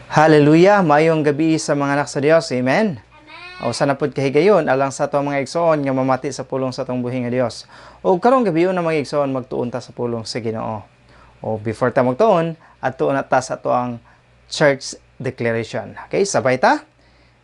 Hallelujah! Maayong gabi sa mga anak sa Dios. Amen. O sana pod kahigayon alang sa atong mga igsoon nga mamati sa pulong sa atong buhi nga Dios. O karong gabi na, mga igsoon, magtuon ta sa pulong sa Ginoo. O before ta magtuon, adto na ta sa atoang church declaration. Okay, sabay ta.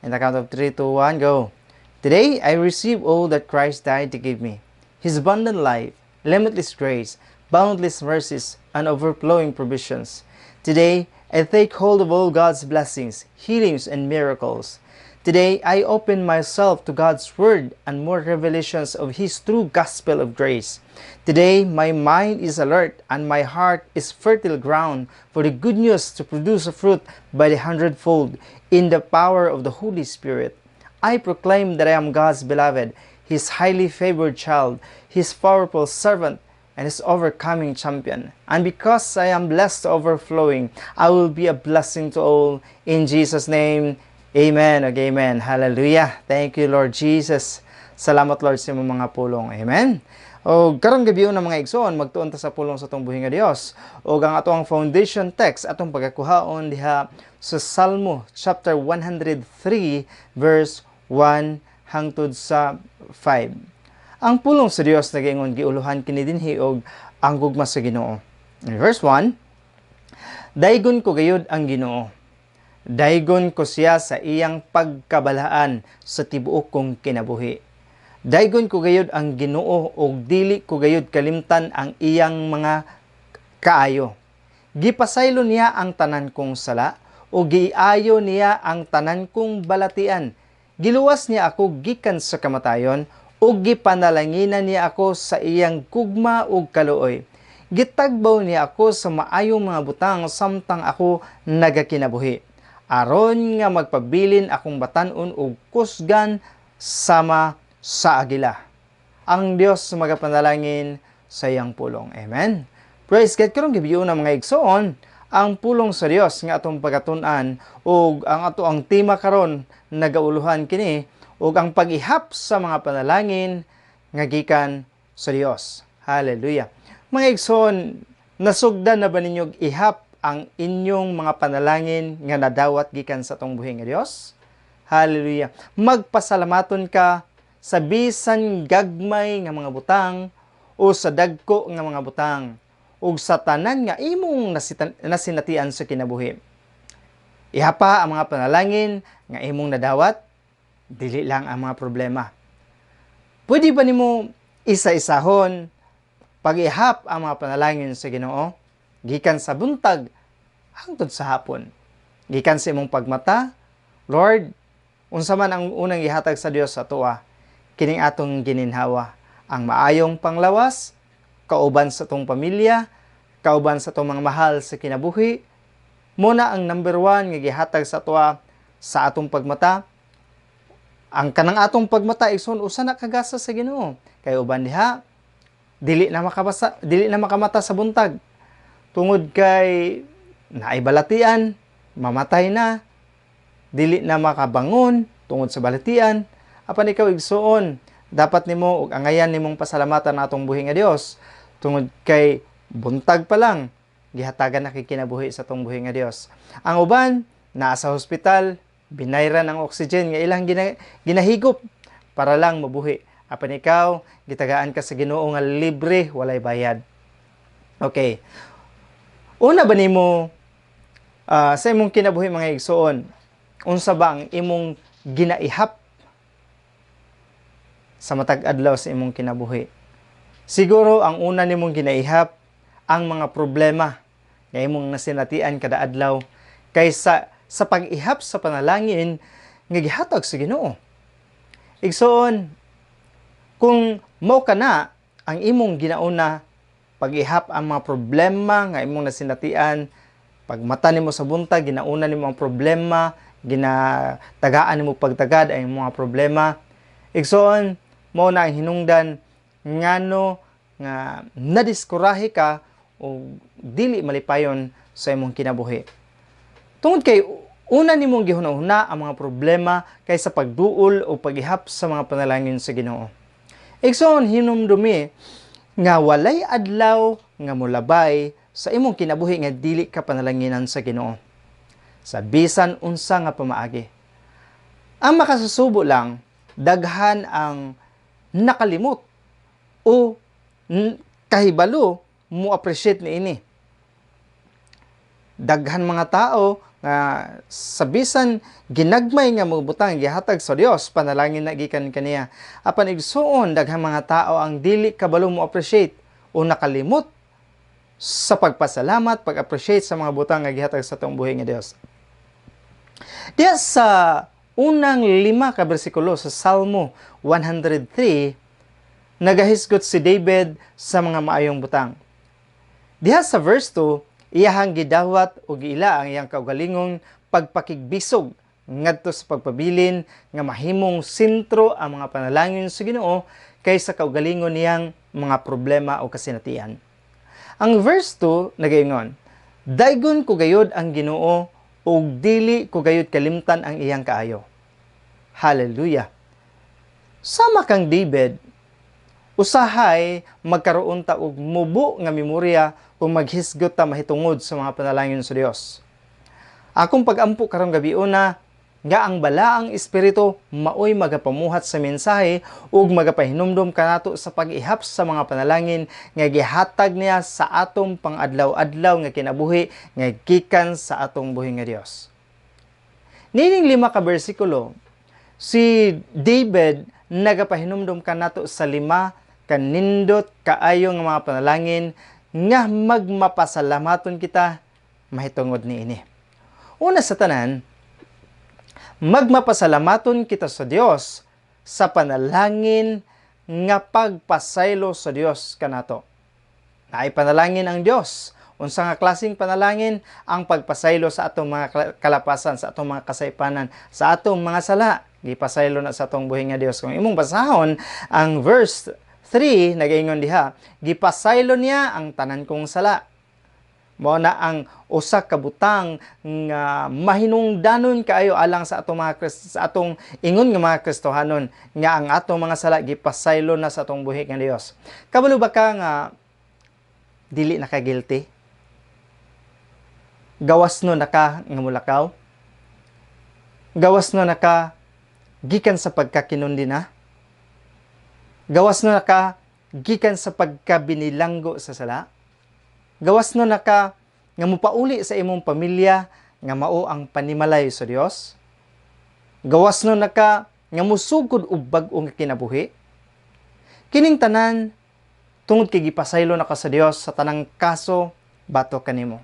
In the count of 3, 2, 1, go. Today, I receive all that Christ died to give me. His abundant life, limitless grace, boundless mercies, and overflowing provisions. Today, I take hold of all God's blessings, healings, and miracles. Today, I open myself to God's Word and more revelations of His true gospel of grace. Today, my mind is alert and my heart is fertile ground for the good news to produce a fruit by the hundredfold in the power of the Holy Spirit. I proclaim that I am God's beloved, His highly favored child, His powerful servant, and His overcoming champion. And because I am blessed to overflowing, I will be a blessing to all. In Jesus' name, amen. Okay, amen. Hallelujah. Thank you, Lord Jesus. Salamat, Lord, sa imong mga pulong. Amen. O karong gabi na, mga igsoon, magtuon ta sa pulong sa atong buhi nga Dios. O ang atoang foundation text atong pagakuhaon diha sa Salmo chapter 103 verse 1 hangtod sa 5. Ang pulong sa Dios nagaingon, giuluhan kini dinhi og "Ang gugma sa Ginoo." In verse 1, "Daygon ko gayud ang Ginoo. Daygon ko siya sa iyang pagkabalaan sa tibuok kong kinabuhi. Daygon ko gayud ang Ginoo ug dili ko gayud kalimtan ang iyang mga kaayo. Gipasaylo niya ang tanan kong sala ug giayo niya ang tanan kong balatian. Giluwas niya ako gikan sa kamatayon ug gipanalanginan niya ako sa iyang gugma ug kaluoy. Gitagbaw niya ako sa maayong mga butang samtang ako nagakinabuhi, aron nga magpabilin akong batan-on ug kusgan sama sa agila." Ang Dios magapanalangin sa iyang pulong. Amen. Praise God. Karong gabi na, mga igsoon, ang pulong sa Dios nga atong pagatun-an ug ang ato ang tema karon nagauluhan kini ug "Ang pag-ihap sa mga panalangin nga gikan sa Dios." Hallelujah. Mga igsoon, nasugdan na ba ninyo ihap ang inyong mga panalangin nga nadawat gikan sa atong buhi nga Dios? Hallelujah. Magpasalamaton ka sa bisan gagmay nga mga butang o sa dagko nga mga butang ug sa tanan nga imong nasinatian sa kinabuhi. Ihapa ang mga panalangin nga imong nadawat, dili lang ang mga problema. Pwede ba nimo isa-isahon pag-ihap ang mga panalangin sa Ginoo gikan sa buntag hangtod sa hapon? Gikan sa imong pagmata, Lord, unsa man ang unang gihatag sa Dios sa atoa, kining atong gininhawa, ang maayong panglawas, kauban sa atong pamilya, kauban sa atong mga mahal sa kinabuhi. Muna ang number one nga gihatag sa atoa sa atong pagmata. Ang kanang atong pagmata, igsoon, usa na kagasa sa Ginoo. Kay uban diha, dili na makabasa, dili na makamata sa buntag. Tungod kay naay balatian, mamatay na, dili na makabangon tungod sa balatian. Apan ikaw, igsuon, dapat nimo og angayan nimong pasalamatan atong buhi nga Dios tungod kay buntag pa lang gihatagan na kay kinabuhi sa atong buhi nga Dios. Ang uban naa sa hospital, binayran ang oxygen nga ilang ginahigop para lang mabuhi. Apan ikaw, gitagaan ka sa Ginoo nga libre, walay bayad. Okay. Una ba nimo sa imong kinabuhi, mga igsoon, unsa ba ang imong ginaihap sa matag adlaw sa imong kinabuhi? Siguro ang una nimong ginaihap ang mga problema nga imong nasinatian kada adlaw kaysa sa pag-ihap sa panalangin nga gihatag sa Ginoo. Igsoon, kung mao ka na ang imong ginauna pag-ihap ang mga problema nga imong nasinatian, pagmata nimo sa buntag, ginauna nimo ang problema, ginatagaan nimo pagtagad ang imong mga problema. Igsoon, mao na ang hinungdan ngano nga nadiskurahe ka o dili malipayon sa imong kinabuhi. Tungod kay una nimong gihuna-huna ang mga problema kaysa pagduol o pag-ihap sa mga panalangin sa Ginoo. Igsoon, hinumdumi nga walay adlaw nga molabay sa imong kinabuhi nga dili ka panalanginan sa Ginoo. Sa bisan unsa nga pamaagi. Ang makasusubo lang, daghan ang nakalimot o kahibalo mo appreciate niini. Daghan mga tao nga sa bisan ginagmay nga mga butang gihatag sa Dios, panalangin na gikan kaniya. Apan igsuon, daghan mga tao ang dili kabalo mo appreciate o nakalimot sa pagpasalamat, pag-appreciate sa mga butang nga gihatag sa atong buhi nga Dios. Diya sa unang 5 ka bersikulo sa Salmo 103, nagahisgot si David sa mga maayong butang. Diha sa verse 2, iyahang gidawat o giila ang iyang kaugalingong pagpakigbisog ngadto sa pagpabilin nga mahimong sentro ang mga panalangin sa Ginoo kaysa kaugalingon niyang mga problema o kasinatian. Ang verse 2 nagaingon, "Daygon ko gayod ang Ginoo ug dili ko gayod kalimtan ang iyang kaayo." Hallelujah! Sama kang David, usahay magkaroon ta og mubo nga memorya kung maghisgot ta mahitungod sa mga panalangin sa Dios. Akong pag-ampo karong gabi una nga ang balaang espiritu maoy magapamuhat sa mensahe ug magapahinumdom kanato sa pag-ihap sa mga panalangin nga gihatag niya sa atong pang-adlaw-adlaw nga kinabuhi nga gikan sa atong buhi nga Dios. Nining 5 ka bersikulo, si David nagapahinumdom kanato sa 5 kanindot kaayo nga mga panalangin nga magmapasalamaton kita mahitungod niini. Una sa tanan, magmapasalamaton kita sa Dios sa panalangin nga pagpasaylo sa Dios kanato. Naay panalangin ang Dios. Unsa nga klaseng panalangin? Ang pagpasaylo sa atong mga kalapasan, sa atong mga kasaypanan, sa atong mga sala. Gipasaylo na sa atong buhi nga Dios. Kung imong basahon ang verse 3, nagaingon diha, gipasaylo niya ang tanan kong sala. Mao na ang usa ka butang nga mahinungdanon kaayo alang sa atong mga sa atong ingon nga mga Kristohanon nga ang atong mga sala gipasaylo na sa atong buhi nga Dios. Kabalo ba ka nga dili na ka guilty? Gawas no naka nga mulakaw? Gawas no naka gikan sa pagkakinundi na? Gawas no naka gikan sa pagkabinilanggo sa sala? Gawas no naka nga mopauli sa imong pamilya nga mao ang panimalay sa Dios? Gawas no naka nga musugod og bag-o nga kinabuhi? Kining tanan tungod kay gipasaylo na ka sa Dios sa tanang kaso bato kanimo.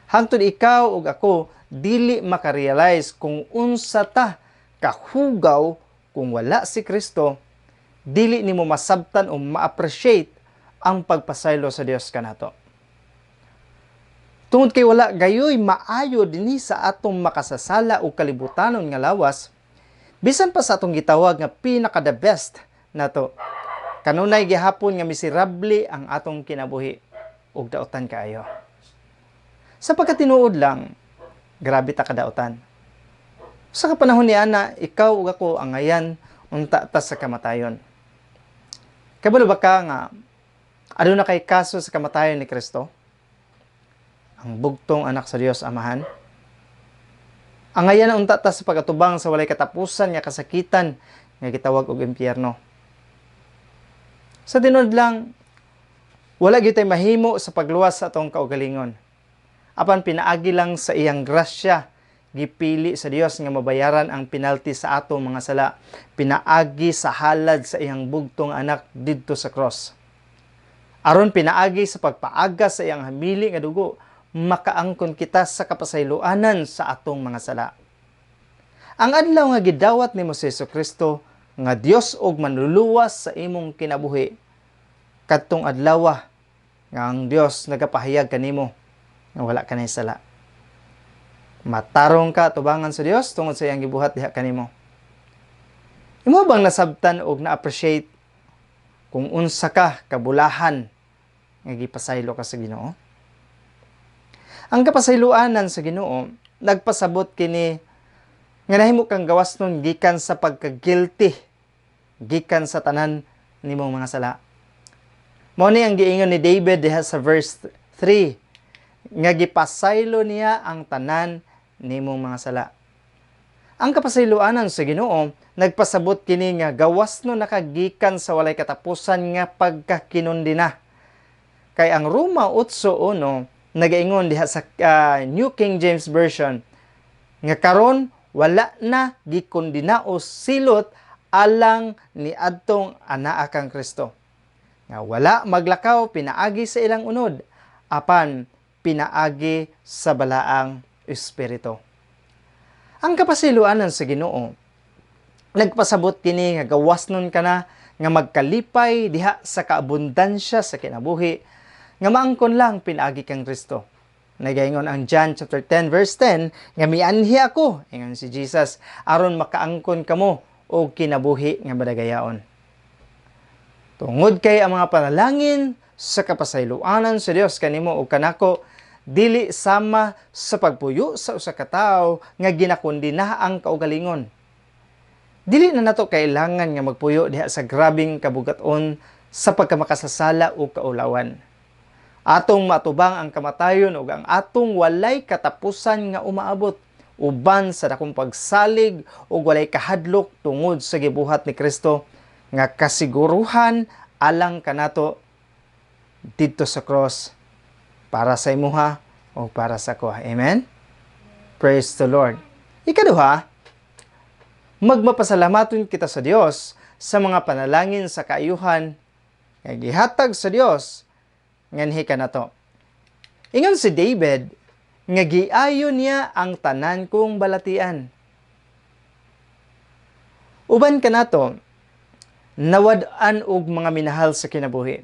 Hangtod ikaw ug ako dili makarealize kung unsa ta kahugaw kung wala si Kristo, dili nimo masabtan o ma-appreciate ang pagpasaylo sa Dios kanato. Tungod kay wala gayoy maayo dinhi sa atong makasasala o kalibutanon nga lawas, bisan pa sa atong gitawag nga pinaka the best nato, kanunay gihapon nga miserable ang atong kinabuhi ug daotan kaayo. Sa pagkatinuod lang, grabe ta kadautan. Sa kapanahon ni ana, ikaw ug ako angayan unta ta sa kamatayon. Kabalo ba ka nga aduna kay kaso sa kamatayon ni Kristo? Ang bugtong anak sa Dios Amahan. Angayan unta ta sa pagatubang sa walay katapusan nga kasakitan nga gitawag og impyerno. Sa tinuod lang, wala gyud tay mahimo sa pagluwas sa atong kaugalingon. Apan pinaagi lang sa iyang grasya, gipili sa Dios nga mabayaran ang penalty sa atong mga sala. Pinaagi sa halad sa iyang bugtong anak didto sa cross. Aron pinaagi sa pagpaaga sa iyang hamili nga dugo, makaangkon kita sa kapasayloanan sa atong mga sala. Ang adlaw nga gidawat nimo si Jesucristo nga Dios og manluluwas sa imong kinabuhi, kadtong adlaw nga ang Dios nagapahayag kanimo nga wala ka nay sala. Matarong ka tubangan sa Dios tungod sa iyang gibuhat diha kanimo. Imo bang nasabtan og na-appreciate kung unsa ka kabulahan nga gipasaylo ka sa Ginoo? Ang kapasayloanan sa Ginoo nagpasabot kini nga nahimo kang gawas nun gikan sa pagka-guilty, gikan sa tanan nimong mga sala. Mao ni ang giingon ni David diha sa verse 3. nga gipasaylo niya ang tanan nimong mga sala. Ang kapasayloanan sa Ginoo nagpasabot kini nga gawas no nakagikan sa walay katapusan nga pagkakinundina. Kay ang Roma 8:1 nagaingon diha sa New King James Version nga karon wala na gikondina o silot alang ni adtong anaa kang Kristo, nga wala maglakaw pinaagi sa ilang unod, apan pinaagi sa Balaang Espiritu. Ang kapasayloanan sa Ginoo nagpasabot kini nga gawas nun ka na nga magkalipay diha sa kaabundansya sa kinabuhi nga maangkon lang pinaagi kang Kristo. Nagaingon ang John chapter 10 verse 10 nga mianhi ako, ingon si Jesus, aron makaangkon kamo og kinabuhi nga madagayaon. Tungod kay ang mga panalangin sa kapasayloanan sa Dios kanimo ug kanako dili sama sa pagpuyo sa usa ka tawo nga ginakondena ang kaugalingon. Dili na nato kailangan nga magpuyo diha sa grabing kabugaton sa pagkamakasasala o kaulawan. Atong matubang ang kamatayon ug ang atong walay katapusan nga umaabot uban sa dakong pagsalig ug walay kahadlok tungod sa gibuhat ni Kristo nga kasiguruhan alang kanato didto sa cross para sa imuha o para sa ko. Amen? Praise the Lord. Ikaduha, magmapasalamaton kita sa Dios sa mga panalangin sa kaayuhan nga gihatag sa Dios nganhi kanato. Ingon si David nga giayo niya ang tanan kong balatian. Uban kanato, nawad-an og mga minahal sa kinabuhi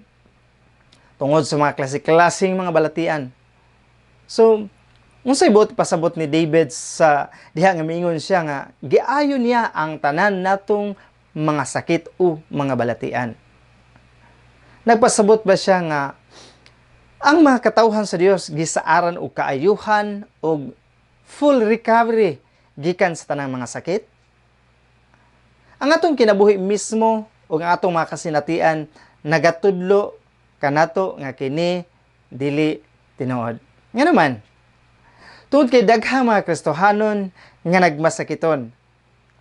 tungod sa mga klase-klaseng mga balatian. So, unsay buot pasabot ni David sa diha nga miingon siya nga giayo niya ang tanan natong mga sakit o mga balatian? Nagpasabot ba siya nga ang mga katawhan sa Dios gisaaran og kaayuhan og full recovery gikan sa tanang mga sakit? Ang atong kinabuhi mismo o ang atong mga kasinatian nagatudlo kanato nga kini dili tinuod. Nga naman, tungod kay daghang mga Kristohanon nga nagmasakiton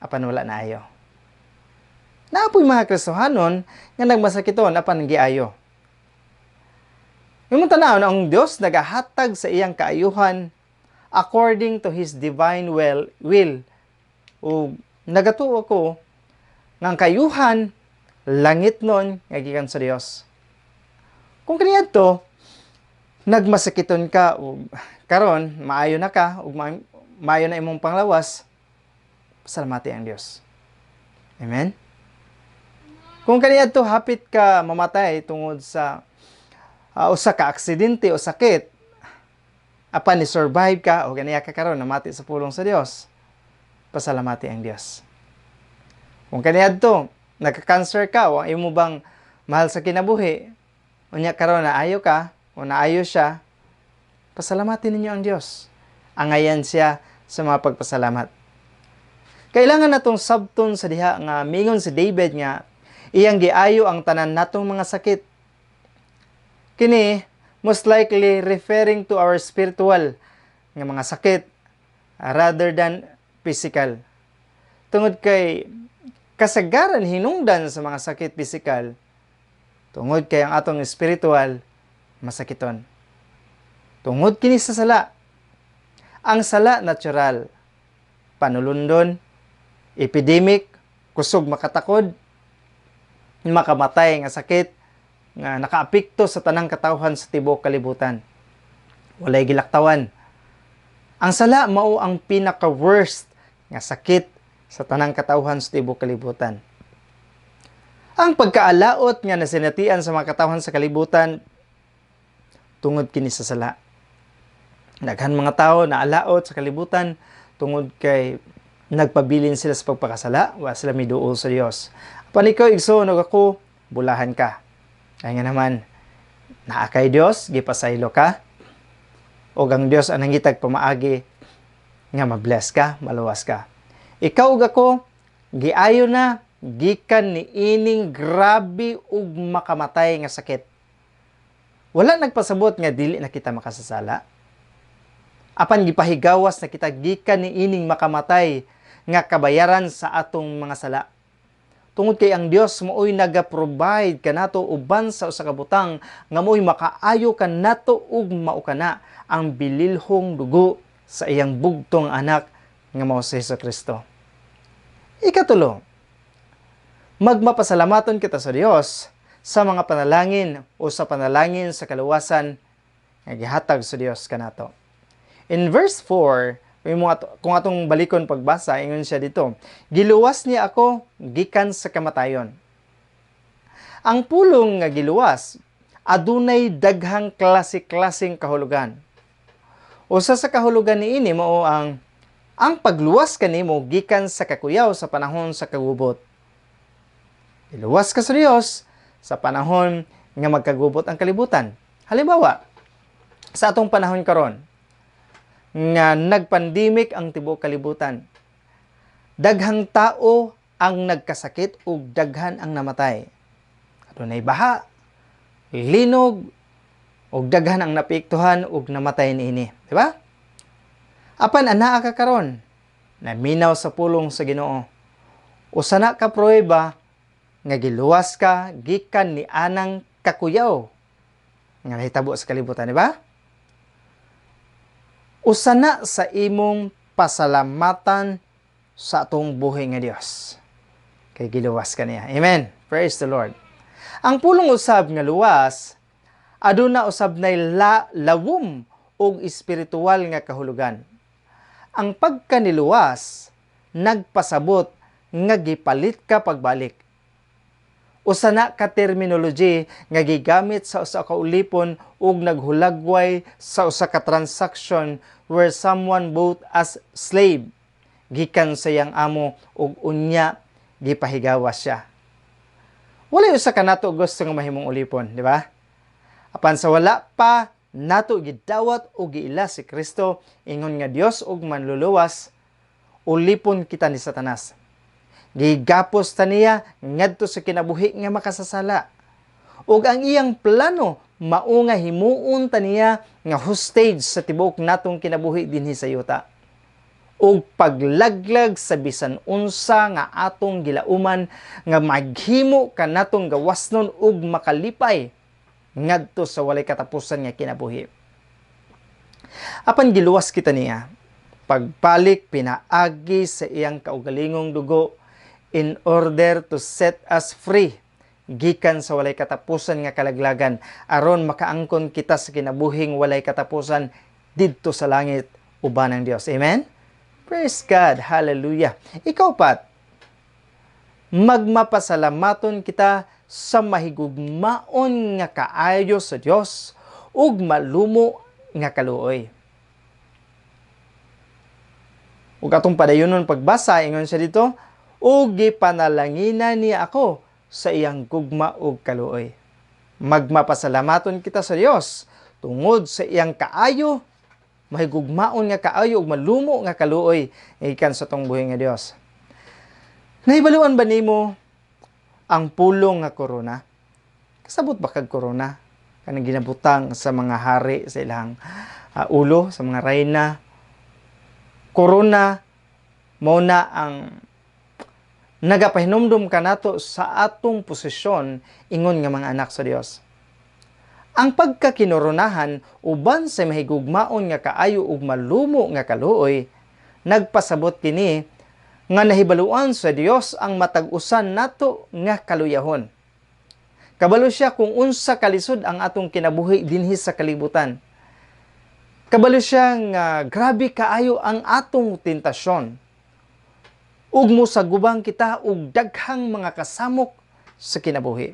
apan wala naayo. Naa poy mga Kristohanon nga nagmasakiton apan giayo. Imong tan-awon, ang Dios nagahatag sa iyang kaayuhan according to His divine will. O nagatuo ko nga ang kaayuhan langit nun nga gikan sa Dios. Kung kaniadto nagmasakiton ka ug karon maayo na ka ug maayo na imong panglawas, pasalamati ang Dios. Amen. Kung kaniadto hapit ka mamatay tungod sa usa ka aksidente o sakit, apan ni survive ka o ganiya ka karon namati sa pulong sa Dios, pasalamati ang Dios. Kung kaniadto nagka-cancer ka o ang imo bang mahal sa kinabuhi, unya karon naayo ka o naayo siya, pasalamati ninyo ang Dios. Angayan siya sa mga pagpasalamat. Kailangan natong sabton sa diha nga mingon si David nga iyang giayo ang tanan natong mga sakit. Kini most likely referring to our spiritual nga mga sakit rather than physical. Tungod kay kasagaran hinungdan sa mga sakit physical tungod kay ang atong spiritual masakiton. Tungod kini sa sala. Ang sala natural, panulundon, epidemic, kusog makatakod, makamatay nga sakit nga nakaapekto sa tanang katawhan sa tibuok kalibutan. Walay gilaktawan. Ang sala mao ang pinaka-worst nga sakit sa tanang katawhan sa tibuok kalibutan. Ang pagkaalaot nga nasinatian sa mga katawhan sa kalibutan tungod kini sa sala. Daghan mga tao na alaot sa kalibutan tungod kay nagpabilin sila sa pagpakasala, wa sila miduol sa Dios. Apan ikaw, igsoon, ug ako, bulahan ka. Ay nga naman, naa kay Dios, gipasaylo ka, ug ang Dios ang nangitag pamaagi nga mabless ka, maluwas ka. Ikaw ug ako, giayo na gikan ni ining grabe ug makamatay nga sakit. Wala nagpasabot nga dili na kita makasasala. Apan gipahigawas na kita gikan niining makamatay nga kabayaran sa atong mga sala. Tungod kay ang Dios maoy naga-provide kanato uban sa usa ka butang nga maoy makaayo kanato ug mao kana ang bililhong dugo sa iyang bugtong anak nga mao si Jesu Kristo. Ikatulo, magmapasalamaton kita sa Dios sa mga panalangin o sa panalangin sa kaluwasan nga gihatag sa Dios kanato. In verse 4, kung atong balikon pagbasa, ingon siya dito, "Giluwas niya ako gikan sa kamatayon." Ang pulong nga giluwas adunay daghang klase-klaseng kahulugan. Usa sa kahulugan niini mao ang pagluwas kanimo gikan sa kakuyaw sa panahon sa kagubot. Iluwas ka sa Dios sa panahon nga magkagubot ang kalibutan. Halimbawa, sa atong panahon karon nga nagpandemic ang tibuok kalibutan. Daghang tao ang nagkasakit ug daghan ang namatay. Adunay baha, linog, ug daghan ang naapektuhan ug namatay niini, di ba? Apan anaa ka karon, naminaw sa pulong sa Ginoo. Usa na ka pruweba nga giluwas ka gikan ni anang kakuyaw nga nahitabo sa kalibutan, di ba? Usa na sa imong pasalamatan sa atong buhi nga Dios. Kay giluwas ka niya. Amen. Praise the Lord. Ang pulong usab nga luwas, aduna usab nay lawom og espiritual nga kahulugan. Ang pagkaniluwas nagpasabot nga gipalit ka pagbalik. Usa na ka terminology nga gigamit sa usa ka ulipon ug naghulagway sa usa ka transaction where someone bought as slave gikan sa iyang amo ug unya gipahigawas siya. Wala usa ka nato gusto nga mahimong ulipon, di ba? Apan sa wala pa nato gidawat o giila si Kristo ingon nga Dios ug Manluluwas, ulipon kita ni Satanas. Gigapos ta niya ngadto sa kinabuhi nga makasasala. Ug ang iyang plano mao nga himuon ta niya nga hostage sa tibuok natong kinabuhi dinhi sa yuta. Ug paglaglag sa bisan unsa nga atong gilauman nga maghimo kanatong gawasnon ug makalipay ngadto sa walay katapusan nga kinabuhi. Apan giluwas kita niya pagbalik pinaagi sa iyang kaugalingong dugo in order to set us free gikan sa walay katapusan nga kalaglagan, aron makaangkon kita sa kinabuhing walay katapusan didto sa langit uban ang Dios. Amen. Praise God. Hallelujah. Ikaw pat, magmapasalamaton kita sa mahigugmaon nga kaayo sa Dios ug malumo nga kaluoy. Ug atong padayonon pagbasa, ingon siya dito, ug gipanalanginan niya ako sa iyang gugma ug kaluoy. Magmapasalamaton kita sa Dios tungod sa iyang kaayo, mahigugmaon nga kaayo ug malumo nga kaluoy gikan sa atong buhi nga Dios. Nahibaluan ba nimo ang pulong nga corona? Kasabot ba kag corona? Kanang ginabutang sa mga hari sa ilang ulo, sa mga reyna. Corona mao na ang nagapahinumdum kanato sa atong posisyon ingon nga mga anak sa Dios. Ang pagkakinoronahan uban sa mahigugmaon nga kaayo ug malumo nga kaluoy, nagpasabot kini nga nahibaluan sa Dios ang matag usa nato nga kaluyahon. Kabalo siya kung unsa kalisod ang atong kinabuhi dinhi sa kalibutan. Kabalo siya nga grabe kaayo ang atong tentasyon. Ug mosagubang kita og daghang mga kasamok sa kinabuhi.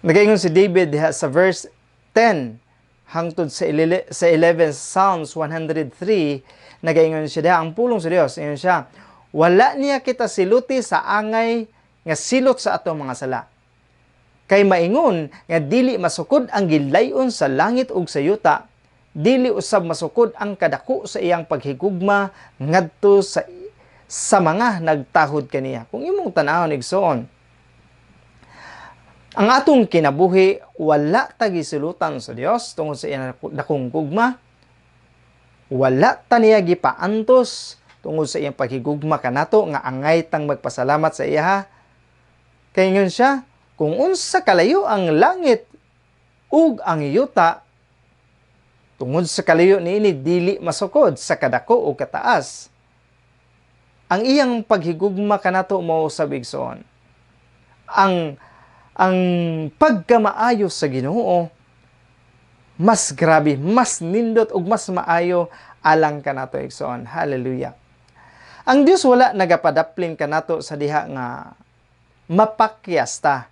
Nagaingon si David diha sa verse 10 hangtod sa 11, Psalms 103, nagaingon siya diha, ang pulong sa Dios, ingon siya, "Wala niya kita siluti sa angay nga silot sa atong mga sala. Kay maingon nga dili masukod ang gilayon sa langit ug sa yuta, dili usab masukod ang kadako sa iyang paghigugma ngadto sa mga nagtahod kaniya." Kung imong tan-awon, igsoon, ang atong kinabuhi wala ta gisilutan sa Dios tungod sa iyang dakong gugma. Wala ta niya gipaantos tungod sa iyang paghigugma kanato nga angay tang magpasalamat sa iya. Kay ingon siya, kung unsa kalayo ang langit ug ang yuta, tungod sa kalayo niini dili masukod sa kadako o kataas. Ang iyang paghigugma kanato mao usab, igsoon. Ang pagkamaayo sa Ginoo mas grabe, mas nindot ug mas maayo alang kanato, igsoon. Hallelujah. Ang Dios wala nagapadaplin kanato sa diha nga mapakyas ta.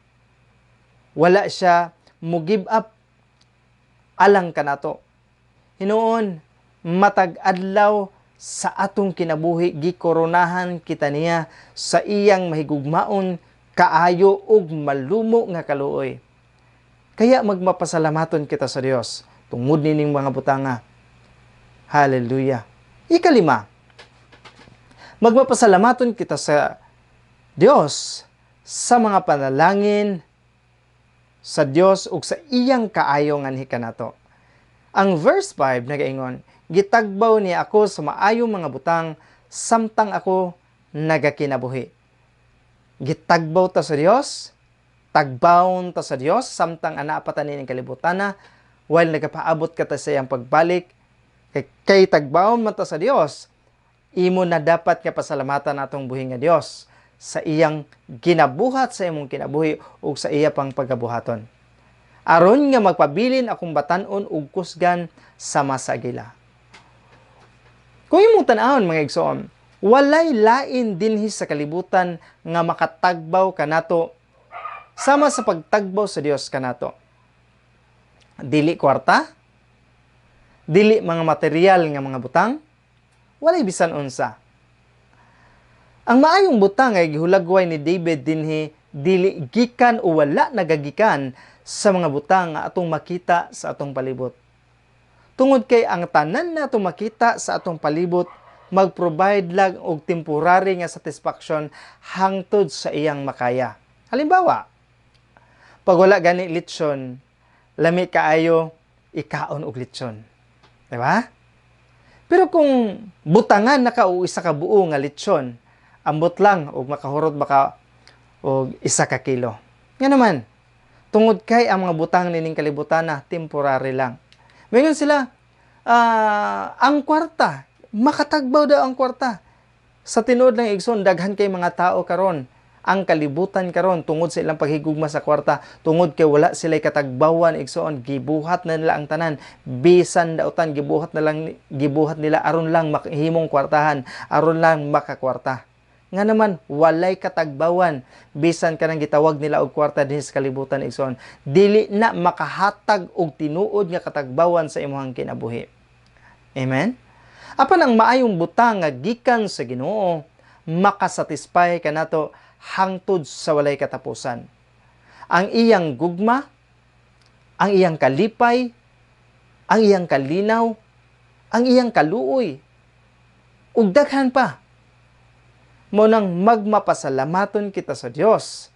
Wala siya mo give up alang kanato. Hinuon, matag adlaw sa atong kinabuhi gikoronahan kita niya sa iyang mahigugmaon kaayo ug malumo nga kaluoy. Kaya magmapasalamaton kita sa Dios tungod nining mga butanga. Hallelujah. Ikalima, magmapasalamaton kita sa Dios sa mga panalangin sa Dios ug sa iyang kaayo nganhi kanato. Ang verse 5 nagaingon, "Gitagbaw niya ako sa maayong mga butang samtang ako nagakinabuhi." Gitagbaw ta sa Dios, tagbawon ta sa Dios samtang ana pa ta nining kalibutan, while nagapaabot ka ta sa iyang pagbalik. Kay tagbawon man ta sa Dios, imo na dapat nga pasalamatan atong buhi nga Dios sa iyang ginabuhat sa imong kinabuhi ug sa iya pang pagabuhaton. "Aron nga magpabilin akong batan-on ug kusgan sama sa agila." Kung imong tan-awon, mga igsoon, walay lain dinhi sa kalibutan nga makatagbaw kanato sama sa pagtagbaw sa Dios kanato. Dili kwarta, dili mga material nga mga butang, walay bisan unsa. Ang maayong butang ay gihulagway ni David dinhi dili gikan o wala nagagikan sa mga butang nga atong makita sa atong palibot. Tungod kay ang tanan na atong makita sa atong palibot mag-provide lang og temporary nga satisfaction hangtod sa iyang makaya. Halimbawa, pag wala gani litson, lami kaayo ikaon og litson. Di ba? Pero kung butangan na ka og isa ka buo nga litson, ambot lang og makahurot baka og 1 ka kilo. Nga naman, tungod kay ang mga butang nining kalibutan na temporary lang. Mayon sila, ang kwarta, makatagbaw daw ang kwarta. Sa tinuod lang, igsoon, daghan kay mga tao karon, ang kalibutan karon, tungod sa ilang paghigugma sa kwarta, tungod kay wala sila katagbawan, igsoon, gibuhat na nila ang tanan, bisan dautan gibuhat na lang, gibuhat nila aron lang makahimong kwartahan, aron lang makakwarta. Nga naman walay katagbawan bisan kanang gitawag nila og kwarta dinhi sa kalibutan, igsoon, dili na makahatag og tinuod nga katagbawan sa imong kinabuhi. Amen. Apan ang maayong butang nga gikan sa Ginoo makasatisfy kanato hangtod sa walay katapusan. Ang iyang gugma, ang iyang kalipay, ang iyang kalinaw, ang iyang kaluoy, ug daghan pa. Mo nang magmapasalamaton kita sa Dios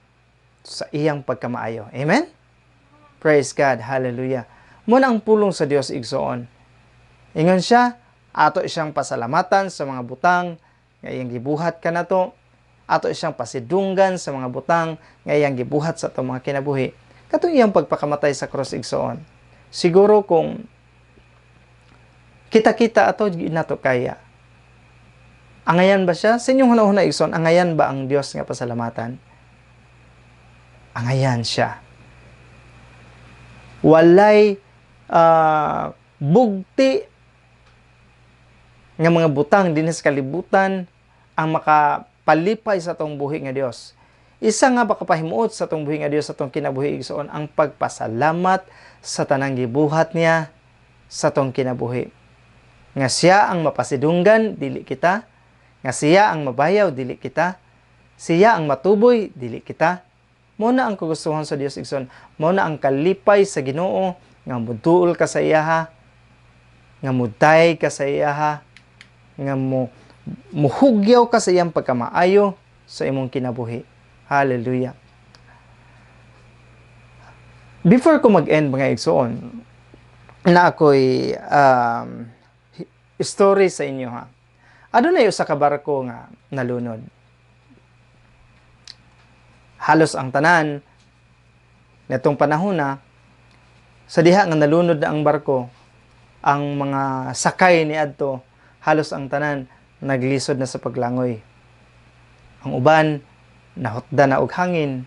sa iyang pagkamaayo. Amen? Praise God. Hallelujah. Mo na ang pulong sa Dios, igsoon. Ingon siya, ato siyang pasalamatan sa mga butang nga iyang gibuhat kanato, ato siyang pasidunggan sa mga butang nga iyang gibuhat sa atong mga kinabuhi. Katong iyang pagpakamatay sa cross, igsoon. Siguro kung kita-kita ato, di nato kaya. Angayan ba siya? Sa inyong hunahuna, igsoon, angayan ba ang Dios nga pasalamatan? Angayan siya. Walay bugti nga mga butang dinhi sa kalibutan ang makapalipay sa atong buhi nga Dios. Isa nga makapahimuot sa atong buhi nga Dios sa atong kinabuhi, igsoon, ang pagpasalamat sa tanang gibuhat niya sa atong kinabuhi. Nga siya ang mapasidunggan, dili kita. Nga siya ang mabayaw, dili kita. Siya ang matuboy, dili kita. Mo na ang kagustuhan sa Dios, igsoon. Mo na ang kalipay sa Ginoo nga muduol ka sa iyaha, nga muday ka sa iyaha, nga mo muhugyaw ka sa iyang pagkamaayo sa imong kinabuhi. Hallelujah. Before ko mag-end, mga igsoon, na ako'y story sa inyo ha. Adunay usa ka barko nga nalunod. Halos ang tanan netong panahon na sa diha nga nalunod na ang barko, ang mga sakay niadto, halos ang tanan naglisod na sa paglangoy. Ang uban nahutda na og hangin.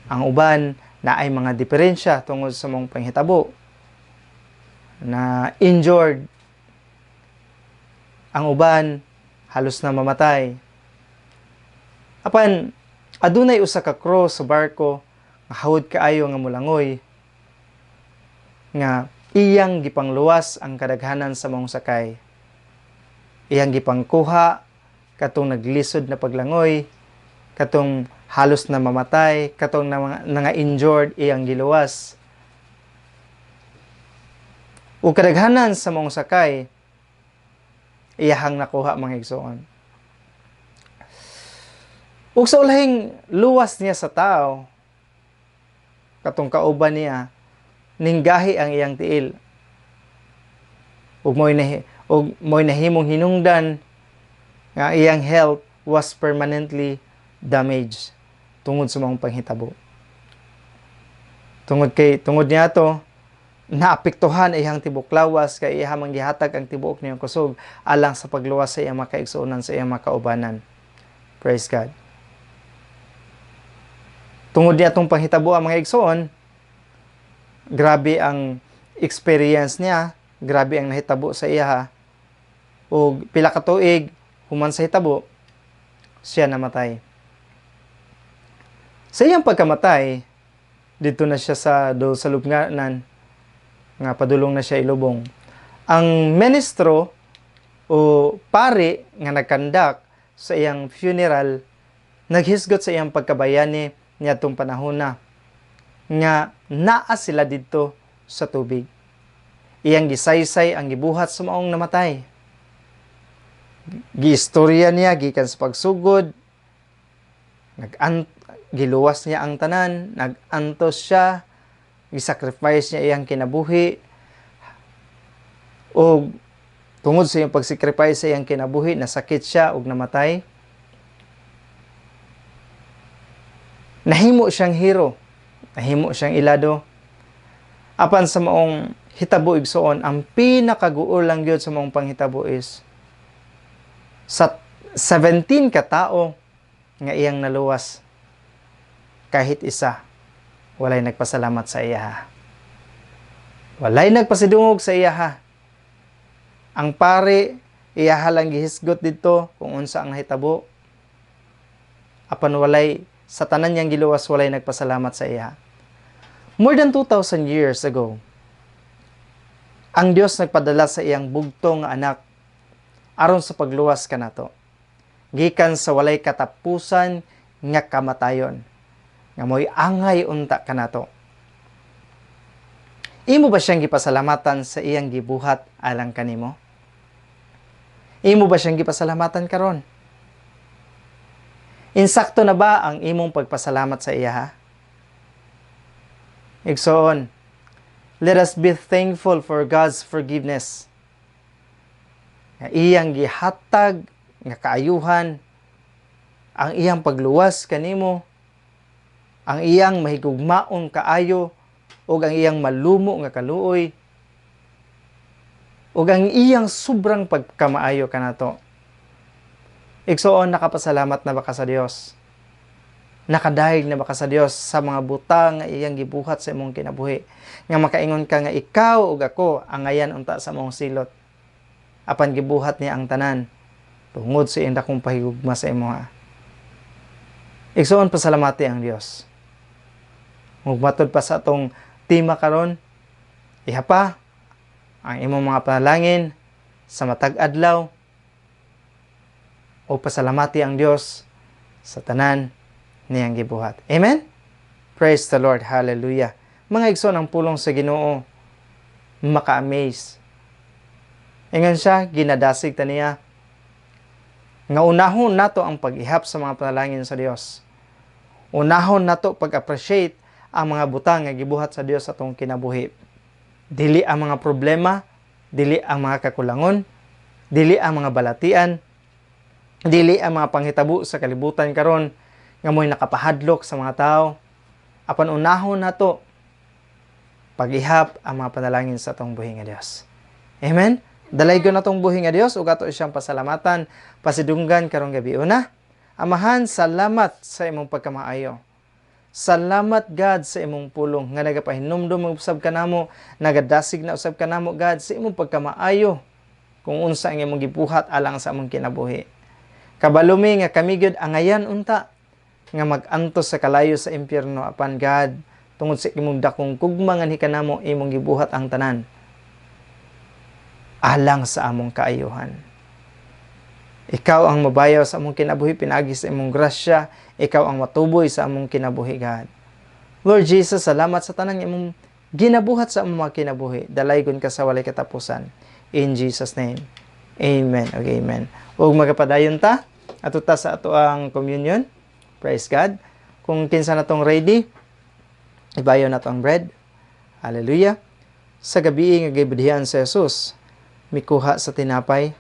Ang uban naay mga diferensya tungod sa maong panghitabo, na injured. Ang uban halos na mamatay. Apan adunay usa ka crew sa barko nga hawod kaayo nga mulangoy, nga iyang gipangluwas ang kadaghanan sa maong sakay. Iyang gipangkuha katong naglisod na paglangoy, katong halos na mamatay, katong na injured, iyang giluwas. Ug kadaghanan sa maong sakay iyahang nakuha, mga igsoon. Ug sa ulahing luwas niya sa tao, katong kauban niya, ninggahi ang iyang tiil. Ug mo'y nahimong hinungdan nga iyang health was permanently damaged tungod sa maong panghitabo. Tungod niya to, naapektuhan iyang tibok lawas kay iya man gihatag ang tibuok niyang kusog alang sa pagluwas sa iyang mga kaigsuonan, sa iyang mga kaubanan. Praise God. Tungod niya itong panghitabo ang mga igsoon, grabe ang experience niya, grabe ang nahitabo sa iya. Ug pila ka tuig human sa hitabo, siya namatay. Sa iyang pagkamatay, didto na siya sa do sa lubnganan nga padulong na siya ilubong. Ang ministro o pari nga nag-conduct sa iyang funeral naghisgot sa iyang pagkabayani niadtong panahon na nga naa sila didto sa tubig. Iyang gisaysay ang gibuhat sa maong namatay. Giistorya niya gikan sa pagsugod, nag giluwas niya ang tanan, nag-antos siya, gisacrifice niya iyang kinabuhi. O tungod sa iyang pagsacrifice sa iyang kinabuhi, nasakit siya ug namatay. Nahimo siyang hero, nahimo siyang ilado. Apan sa maong hitabo, igsoon, ang pinakaguol lang gyud sa maong panghitabo is sa 17 ka tao nga iyang naluwas, kahit isa walay nagpasalamat sa iya. Walay nagpasidungog sa iya. Ang pare, iyaha lang gihisgot didto kung unsa ang nahitabo. Apan walay, sa tanan niyang giluwas, walay nagpasalamat sa iya. More than 2,000 years ago, ang Dios nagpadala sa iyang bugtong nga anak aron sa pagluwas kanato gikan sa walay katapusan nga kamatayon nga mo'y angay unta kanato. Imo ba siyang gipasalamatan sa iyang gibuhat alang kanimo? Imo ba siyang gipasalamatan karon? Insakto na ba ang imong pagpasalamat sa iya ha? Igsoon, let us be thankful for God's forgiveness. Nga iyang gihatag nga kaayuhan, ang iyang pagluwas kanimo, ang iyang mahigugmaon kaayo, ug ang iyang malumo nga kaluoy, ug ang iyang sobrang pagkamaayo kanato. Igsoon, nakapasalamat na ba ka sa Dios? Nakadayeg na ba ka sa Dios sa mga butang nga iyang gibuhat sa imong kinabuhi? Nga makaingon ka nga ikaw ug ako angayan unta sa imong silot. Apan gibuhat niya ang tanan tungod sa iyang dakong pahigugma sa imoha. Igsoon, pasalamati ang Dios. Ug matod pa sa atong tema karon, ihapa ang imong mga panalangin sa matag adlaw o pasalamati ang Dios sa tanan niyang gibuhat. Amen? Praise the Lord. Hallelujah. Mga igsoon, ang pulong sa Ginoo maka-amaze. Ingon siya, ginadasig ta niya nga unahon nato ang pag-ihap sa mga panalangin sa Dios. Unahon nato pag-appreciate ang mga butang nga gibuhat sa Dios sa atong kinabuhi. Dili ang mga problema, dili ang mga kakulangon, Dili ang mga balatian, dili ang mga panghitabo sa kalibutan karon nga mo'y nakapahadlok sa mga tao. Apan unahon nato pag-ihap ang mga panalangin sa atong buhi nga Dios. Amen. Dalaygon natong buhi nga Dios ug ato siyang pasalamatan, pasidunggan karong gabi una. Amahan, salamat sa imong pagkamaayo. Salamat, God, sa imong pulong nga nagapahinumdum usab kanamo, nagadasig na usab kanamo, God, sa imong pagkamaayo kung unsa ang imong gibuhat alang sa among kinabuhi. Kabalo mi nga kami gyud angayan unta nga mag-antos sa kalayo sa impyerno, apan God, tungod sa imong dakong gugma nganhi kanamo, imong gibuhat ang tanan alang sa among kaayuhan. Ikaw ang mabayaw sa among kinabuhi pinaagi sa imong grasya, ikaw ang matuboy sa among kinabuhi, God. Lord Jesus, salamat sa tanan imong ginabuhat sa among mga kinabuhi. Dalaygon ka sa walay katapusan. In Jesus' name. Amen. Okay, amen. Ug magapadayon ta ato ta sa ato ang communion. Praise God. Kung kinsa na tong ready, ibayo na to ang bread. Hallelujah. Sa gabi nga gibudhian si Jesus, mikuha sa tinapay.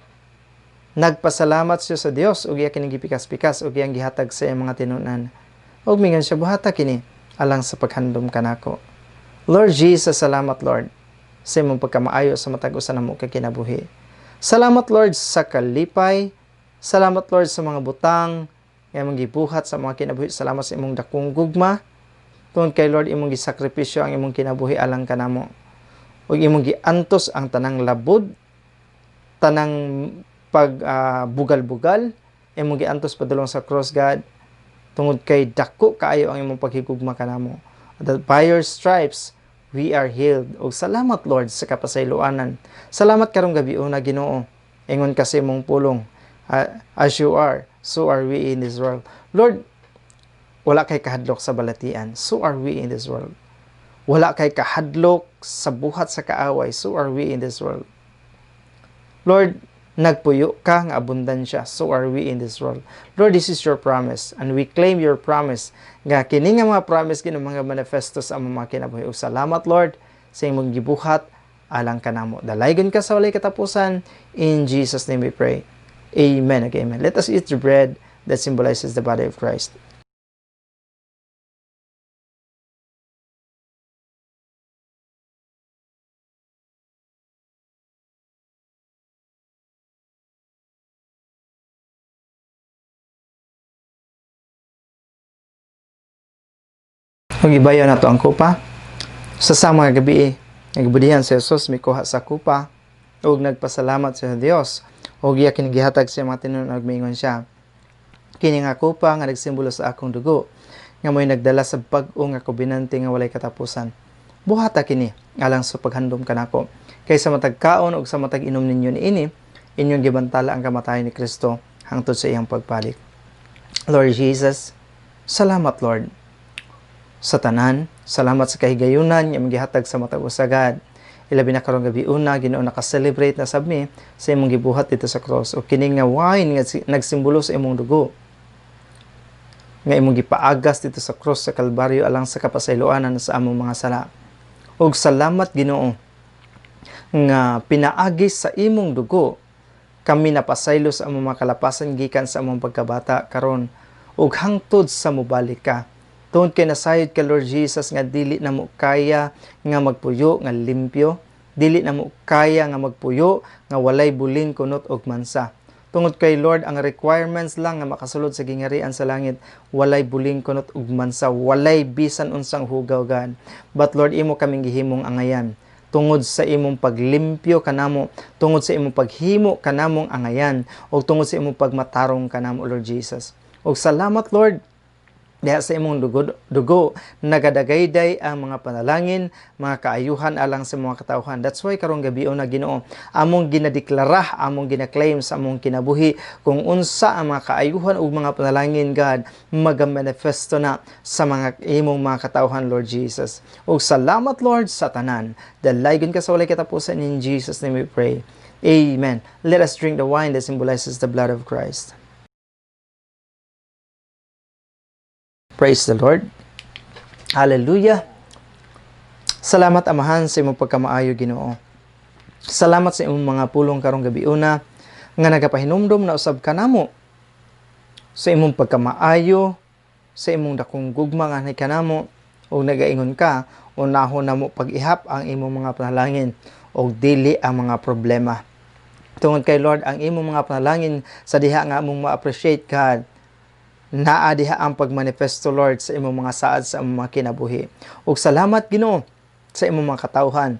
Nagpasalamat siya sa Dios ug iya kining gipikas-pikas ug iyang gihatag sa iyang mga tinunan. Ug mingon siya, "Buhata kini alang sa paghandom kanako." Lord Jesus, salamat, Lord, sa imong pagkamaayo sa matag usa namo ka kinabuhi. Salamat, Lord, sa kalipay. Salamat, Lord, sa mga butang nga imong gibuhat sa mga kinabuhi. Salamat sa imong dakong gugma. Tungod kay, Lord, imong gisakripisyo ang imong kinabuhi alang kanamo. Ug imong giantos ang tanang labod, tanang pag bugal-bugal, imong giantos padulong sa cross, God, tungod kay dako kaayo ang imong paghigugma kanamo. That by your stripes we are healed. Ug salamat, Lord, sa kapasayloanan. Salamat karong gabi una, Ginoo. Ingon kasi imong pulong, as you are, so are we in this world. Lord, wala kay kahadlok sa balatian, so are we in this world. Wala kay kahadlok sa buhat sa kaaway, so are we in this world. Lord, nagpuyo ka nga abundansya, so are we in this world. Lord, this is your promise, and we claim your promise. Nga kini nga mga promise, Ginoo, mga manifesto sa among mga kinabuhi. Ug salamat, Lord, sa imong gibuhat alang kanamo. Dalaygon ka sa walay katapusan. In Jesus' name we pray. Amen. Okay, amen. Let us eat the bread that symbolizes the body of Christ. Ug ibayo nato ang kupa. Sa sama nga gabi, nagbudihan si Jesus, mikuha sa kupa ug nagpasalamat sa Dios ug iya kini gihatag sa mga tinunan ug miingon siya, "Kini nga kupa nga nagsimbolo sa akong dugo nga mo'y nagdala sa bag-o nga kobinante nga walay katapusan. Buhata kini alang sa paghandom kanako. Kay sa matag kaon ug sa matag inom ninyo niini, inyong gibantala ang kamatayon ni Kristo hangtod sa iyang pagbalik." Lord Jesus, salamat, Lord, sa tanan. Salamat sa kahigayunan nga imong gihatag sa matag usa, God. Ilabi na karong gabi una, Ginoo, naka-celebrate na sab mi sa imong gibuhat dito sa cross. O kini nga wine nga nagsimbolo sa imong dugo nga imong gipaagas dito sa cross sa Kalbaryo alang sa kapasayloanan sa among mga sala. Ug salamat, Ginoo, nga pinaagi sa imong dugo kami napasaylo sa among mga kalapasan gikan sa among pagkabata karon ug hangtod sa mobalik ka. Tungod kay nasayod ka, Lord Jesus, nga dili na mo kaya nga magpuyo nga limpyo, dili na mo kaya nga magpuyo nga walay buling, kunot og mansa. Tungod kay, Lord, ang requirements lang nga makasulod sa gingarian sa langit, walay buling, kunot ug mansa, walay bisan unsang hugaw, God. But Lord, imo kaming gihimong angayan tungod sa imong paglimpyo kanamo, tungod sa imong paghimo kanamong angayan, ug tungod sa imong pagmatarong kanamo, Lord Jesus. Ug salamat, Lord, diha sa imong dugo nagadagayday ang mga panalangin, mga kaayuhan alang sa mga katawhan. That's why karong gabi na, Ginoo, among ginadeklara, among gina-claim sa among kinabuhi kung unsa ang mga kaayuhan ug mga panalangin, God, magamanifesto na sa mga imong mga katawhan, Lord Jesus. Ug salamat, Lord, sa tanan. Dalaygon ka sa walay katapusan. In Jesus' name we pray. Amen. Let us drink the wine that symbolizes the blood of Christ. Praise the Lord. Hallelujah. Salamat, Amahan, sa imong pagkamaayo, Ginoo. Salamat sa imong mga pulong karong gabi una. Nga nagapahinumdom na usab kanamo sa imong pagkamaayo, sa imong dakong gugma nga kanamo, ug nagaingon ka, unahon namo pag-ihap ang imong mga panalangin ug dili ang mga problema. Tungod kay, Lord, ang imong mga panalangin sa diha nga among ma-appreciate, God, naa diha ang pagmanifesto, Lord, sa imong mga saad sa imong mga kinabuhi. Ug salamat, Ginoo, sa imong mga katawhan.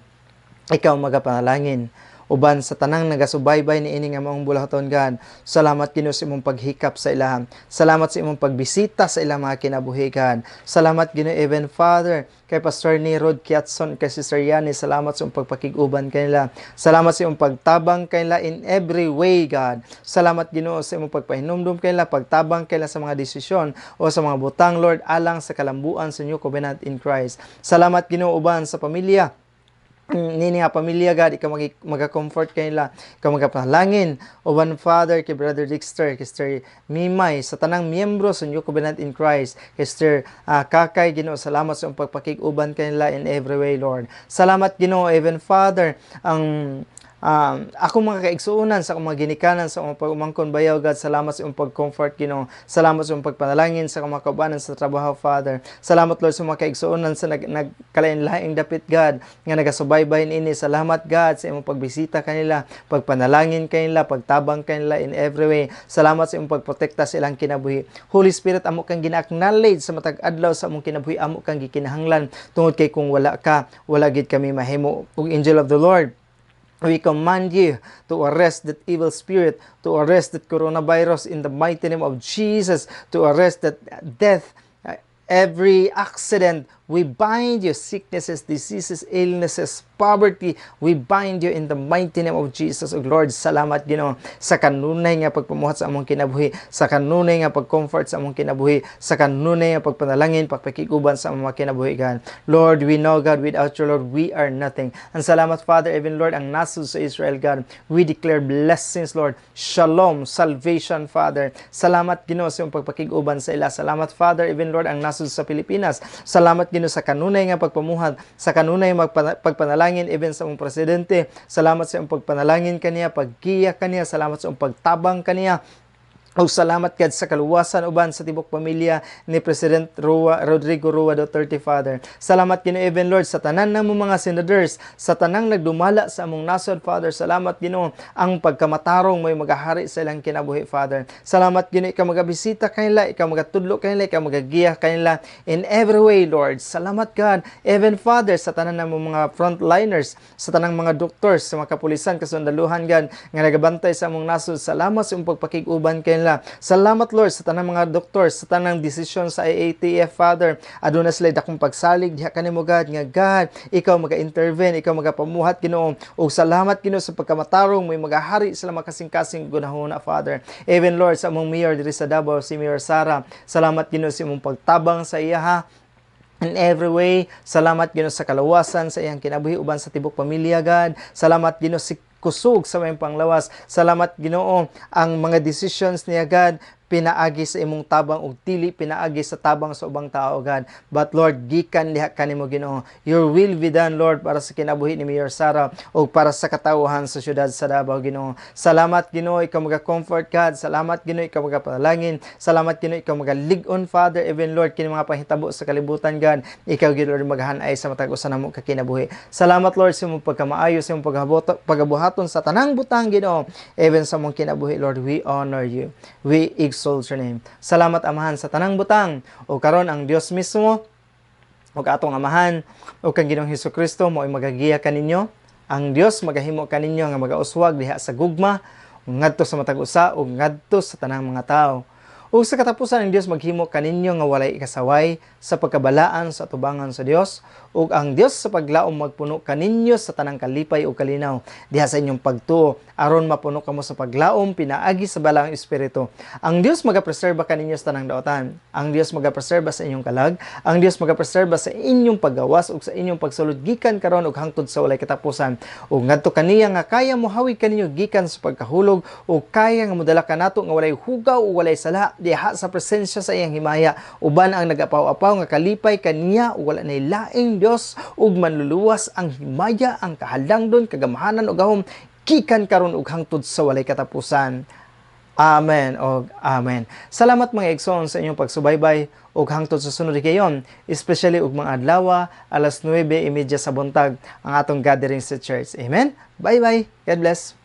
Ikaw magapanalangin uban sa tanang nagasubaybay ni ini nga maong bulahaton, God. Salamat, Ginoo, sa imong paghikap sa ilaha. Salamat sa imong pagbisita sa ilang mga kinabuhi, God. Salamat, Ginoo, even Father, kay Pastor ni Rod Kiatson, kay Sister Yani, salamat sa imong pagpakig-uban kanila. Salamat sa imong pagtabang kanila in every way, God. Salamat, Ginoo, sa imong pagpahinumdum kanila, pagtabang kanila sa mga desisyon o sa mga butang, Lord, alang sa kalambuan sa New Covenant in Christ. Salamat, Ginoo, uban sa pamilya nini nga pamilya, God. Ikaw maga-comfort kanila, ikaw magapanalangin uban, Father, kay Brother Dexter, kay Sister Mimay, sa tanang miyembro sa New Covenant in Christ, kay Sister Kakay. Ginoo, salamat sa imong pagpakig-uban kanila in every way, Lord. Salamat, Ginoo, even Father, ang ako mga kaigsuonan sa akong mga ginikanan, sa akong pag-umangkon bayaw, God, salamat sa imong pag-comfort, Ginoo. Salamat sa imong pagpanalangin sa akong mga kaubanan sa trabaho, Father. Salamat, Lord, sa mga kaigsuonan sa nagkalain-laing dapit, God, nga nagasubaybay niini. Salamat, God, sa imong pagbisita kanila, pagpanalangin kanila, pagtabang kanila in every way. Salamat sa imong pagprotekta sa ilang kinabuhi. Holy Spirit, amo kang gina-acknowledge sa matag adlaw sa among kinabuhi, amo kang gikinahanglan tungod kay kung wala ka, wala gid kami mahimo. Ug angel of the Lord, we command you to arrest that evil spirit, to arrest that coronavirus in the mighty name of Jesus, to arrest that death, every accident. We bind you, sicknesses, diseases, illnesses, poverty. We bind you in the mighty name of Jesus. O Lord, salamat, Ginoo, sa kanunay nga pagpamuhat sa among kinabuhi, sa kanunay nga pag-comfort sa among kinabuhi, sa kanunay nga pagpanalangin, pagpakig-uban sa among mga kinabuhi, God. Lord, we know, God, without you, Lord, we are nothing. And salamat, Father, even Lord, ang nasod sa Israel, God. We declare blessings, Lord. Shalom, salvation, Father. Salamat, Ginoo, sa imong pagpakig-uban sa ila. Salamat, Father, even Lord, ang nasod sa Pilipinas. Salamat, Ginoo, sa kanunay nga pagpamuhat, sa kanunay pagpanalangin even sa imong presidente. Salamat sa imong pagpanalangin kaniya, paggiya kaniya. Salamat sa imong pagtabang kaniya. Ug salamat, God, sa kaluwasan uban sa tibok pamilya ni President Rua, Rodrigo Rua Duterte, Father. Salamat, Ginoo, even Lord, sa tanan namo mga senators, sa tanang nagdumala sa among nasod, Father. Salamat, Ginoo, ang pagkamatarong may magahari sa ilang kinabuhi, Father. Salamat, Ginoo, ikaw magabisita kanila, ikaw magatudlo kanila, ikaw magagiya kanila in every way, Lord. Salamat, God, even Father, sa tanan namo mga frontliners, sa tanang mga doctors, sa mga kapulisan, kasundaluhan, God, nga nagabantay sa among nasod. Salamat sa imong pagpakig-uban kanila. Salamat, Lord, sa tanang mga doctors, sa tanang desisyon sa IATF, Father. Aduna sila dakong pagsalig diha kanimo, God, nga God, ikaw maga-intervene, ikaw magapamuhat, Ginoo. Ug salamat, Ginoo, sa pagkamatarong may magahari sila makasing-kasing gunahona, Father. Even Lord, sa among mayor diri sa Davao, si Mayor Sara. Salamat, Ginoo, sa imong pagtabang sa iya ha in every way. Salamat, Ginoo, sa kalawasan sa iyang kinabuhi uban sa tibok pamilya, God. Salamat, Ginoo, sa kusog sa iyang panglawas. Salamat, Ginoo, ang mga decisions niya, God, pinaagi sa imong tabang ug dili pinaagi sa tabang sa ubang tao, God. But Lord, gikan diha kanimo, Ginoo. Your will be done, Lord, para sa kinabuhi ni Mayor Sara ug para sa katawhan sa syudad sa Davao, Ginoo. Salamat, Ginoo, ikaw maga-comfort, God. Salamat, Ginoo, ikaw magapanalangin. Salamat, Ginoo, ikaw magalig-on, Father, even Lord kini mga panghitabo sa kalibutan, God. Ikaw gid, Lord, maghanay sa matag usa namo ka kinabuhi. Salamat, Lord, sa imong pagkamaayo, sa imong pagabuhaton sa tanang butang, Ginoo, even sa among kinabuhi, Lord. We honor you. We exalt your name. Salamat, Amahan, sa tanang butang. O karon ang Dios mismo ug atong Amahan ug kang Ginoong Hesus Kristo mo ay magagiya kaninyo. Ang Dios magahimo kaninyo nga magauswag diha sa gugma ngadto sa matag usa ug ngadto sa tanang mga tawo. Ug sa katapusan, ang Dios maghimo kaninyo nga walay ikasaway sa pagkabalaan sa atubangan sa Dios, ug ang Dios sa paglaom magpuno kaninyo sa tanang kalipay ug kalinaw diha sa inyong pagtuo, aron mapuno kamo sa paglaom pinaagi sa Balaang Espiritu. Ang Dios magapreserba kaninyo sa tanang daotan. Ang Dios magapreserba sa inyong kalag. Ang Dios magapreserba sa inyong paggawas ug sa inyong pagsulod gikan karon ug hangtod sa walay katapusan. Ug ngadto kaniya nga kaya mohawig kaninyo gikan sa pagkahulog ug kaya nga modala kanato nga walay hugaw ug walay sala diha sa presensya sa iyang himaya uban ang nagapaw-apaw nga kalipay kaniya ug wala nay laing Dios ug manluluwas, ang himaya, ang kahalangdon, kagamhanan ug gahom Gikan karon ug hangtod sa walay katapusan. Amen og amen. Salamat, mga igsoon, sa inyong pagsubaybay ug hangtod sa sunod higayon, especially ug mga adlaw alas 9:30 sa buntag ang atong gathering sa church. Amen. Bye bye. God bless.